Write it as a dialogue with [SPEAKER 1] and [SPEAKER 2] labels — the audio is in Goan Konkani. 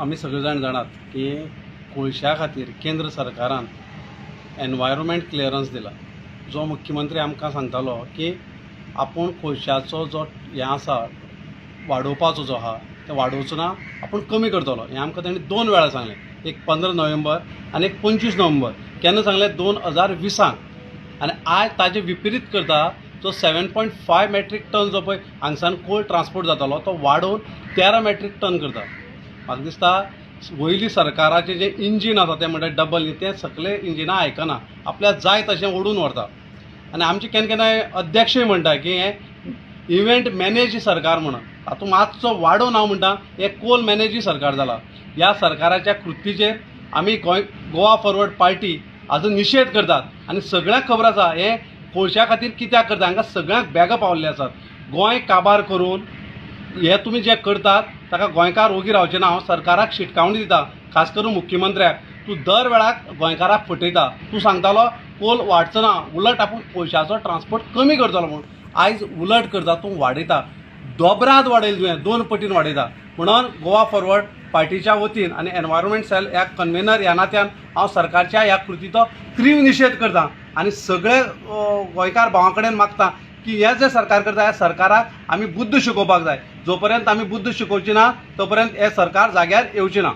[SPEAKER 1] आमी सगळे जाण जाणात की कोळशा खातीर केंद्र सरकारान एनवायरोमेंट क्लियरन्स दिला. जो मुख्यमंत्री आमकां सांगतालो की आपूण कोळशाचो जो हें आसा वाडोवपाचो जो आहा ते वाडोवचो ना, आपूण कमी करतलो, हें आमकां ताणें दोन वेळार सांगलें. एक 15 नोव्हेंबर आनी एक 25 नोव्हेंबर. केन्ना सांगलें? 2020. आनी आयज ताजे विपरीत करता. जो 7.5 मेट्रीक टन जो पळय हांगसान कोल ट्रान्सपोर्ट जातालो तो वाडोवन 13 मेट्रीक टन करता. म्हाका दिसता वयली सरकाराचें जें इंजीन आसा तें म्हणल्यार डबल, तें सगळें इंजिनां आयकना, आपल्याक जाय तशें ओडून व्हरता. आनी आमचे केन्ना केन्नाय अध्यक्षूय म्हणटा की हें इव्हेंट मॅनेज सरकार म्हणून. तातूंत मातसो वाडोवन हांव म्हणटा, हें कोल मॅनेज सरकार जालां. ह्या सरकाराच्या कृतीचेर आमी गोंय गोवा फॉरवर्ड पार्टी हाजो निशेध करतात. आनी सगळ्यांक खबर आसा हें कोळशा खातीर कित्याक करता. हांकां सगळ्यांक बॅगां पावल्लीं आसात. गोंय काबार करून हे तुमी जें करतात ताका गोंयकार ओगी रावचे ना. हांव सरकाराक शिटकावणी दिता, खास करून मुख्यमंत्र्याक, तूं दर वेळाक गोंयकाराक फटयता. तूं सांगतालो कोल वाडचो ना, उलट आपूण कोळशाचो ट्रान्सपोर्ट कमी करतलो म्हूण. आयज उलट करता, तूं वाडयता, दोबराद वाडयला तुवें, दोन पटीन वाडयता. म्हणून गोवा फॉरवर्ड पार्टीच्या वतीन आनी एनवायरमेंट सेल ह्या कन्वेनर ह्या नात्यान हांव सरकारच्या ह्या कृतीचो तीव्र निशेध करता आनी सगळे गोंयकार भावां कडेन मागता की हें जें सरकार करता ह्या सरकाराक आमी बुद्द शिकोवपाक जाय. जो पर्यंत आमी बुद्द शिकोवची ना तो पर्यंत हें सरकार जाग्यार येवचें ना.